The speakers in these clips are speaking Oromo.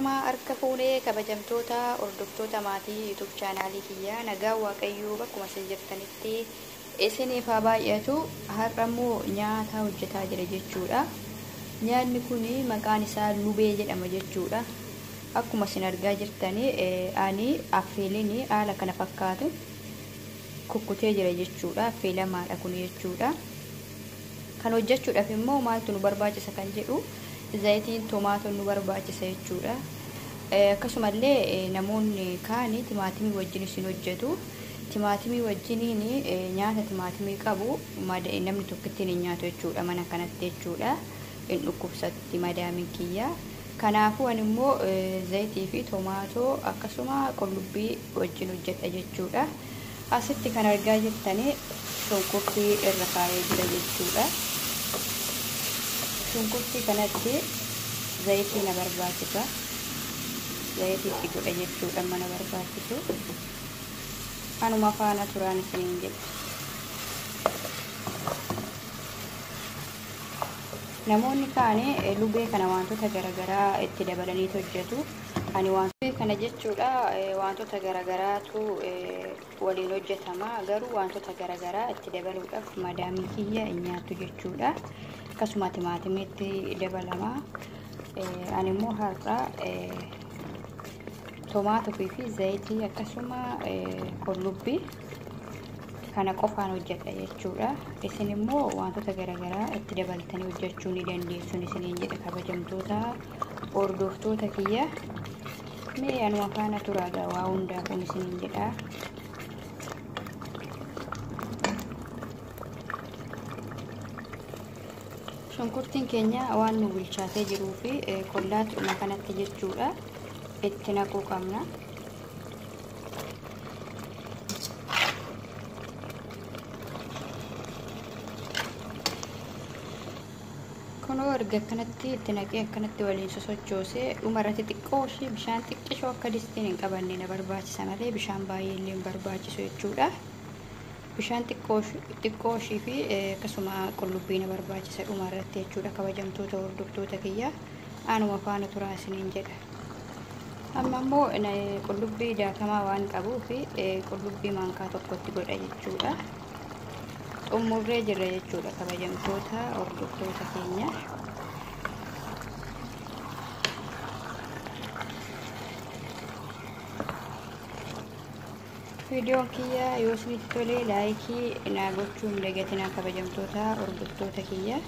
Harka fuunee kabajamtoota hordoftoota maatii YouTube chaanaalii kiyyaa nagaa Waaqayyoo bakkuma isin jirtanitti isiniif haa baay'atu. Har'ammoo nyaata hojjetaa jira jechuudha. Nyaanni kun maqaan isaa lubee jedhama jechuudha. Akkuma isin argaa jirtanii ani affeeliin haala kana fakkaatu kukkutee jira jechuudha. Affeelamaadha kun jechuudha. Kan hojjechuudhaaf immoo maaltu nu barbaachisa kan jedhu zayitiin tomaatoon nu barbaachisa jechuudha. Akkasumallee namoonni kaan timaatimii wajjin isin hojjetu. Timaatimii wajjiniin nyaata timaatimii qabu namni tokkittiin hin nyaatu jechuudha mana kanatti jechuudha. Hin dhukkubsatti madaamiin kiyya. Kanaafuu ani immoo zayitii fi tomaatoo akkasuma qullubbii wajjin hojjedha jechuudha. Asitti kan argaa jirtanii shunkurtii irra kaa'ee jira jechuudha. Shunkurtii kanatti zayitii na barbaachisa. Zayitii itti godha jechuudha mana barbaachisu. Anuma faana turaan isiniin jedha. Namoonni kaan lubee kana wantoota garaagaraa itti dabalanii hojjetu. Ani wantoota kana jechuudha wantoota garaagaraatu waliin hojjetama. Garuu wantoota garaagaraa itti dabaluudhaaf madaamii kiyya hin nyaattu jechuudha. Akkasuma timaatimiitti dabalama. Ani immoo har'a tomaatoo fi zayitii akkasuma qullubbii kana qofaan hojjedha jechuudha. Isin immoo wantoota garaagaraa itti dabaltanii hojjechuu ni dandeessu isiniin jedha kabajamtoota hordoftoota kiyya. Mee anuma faana turaa waa hundaafuu isiniin jedha. Shunkurtiin keenya waan nu bilchaatee jiruu fi qollaatuma kanatti jechuudha itti naquu qabna. Kunoo erga akkanatti itti naqee akkanatti waliin sosochoosee dhumarratti xiqqoo ishee bishaan xiqqishoo akka distiin hin qabanne na barbaachisa malee bishaan baay'ee illee hin barbaachisu jechuudha. Bishaan xiqqoo ishee fi akkasuma qullubbii na barbaachisa dhumarratti jechuudha kabajamtoota hordoftoota kiyya. Anuma faana turaa isiniin jedha. Amma immoo qullubbii daakamaa waan qabuuf qullubbii maankaa tokkotti godha jechuudha. Xumurree jirra jechuudha kabajamtoota hordoftoota keenya. Viidiyoon kiyya yoo isinitti tole laayikii naa gochuu hin dagatinaa kabajamtoota hordoftoota kiyya.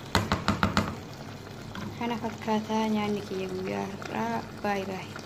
Kana fakkaataa nyaanni kiyya guyyaa har'aa. Baay'ee baay'ee.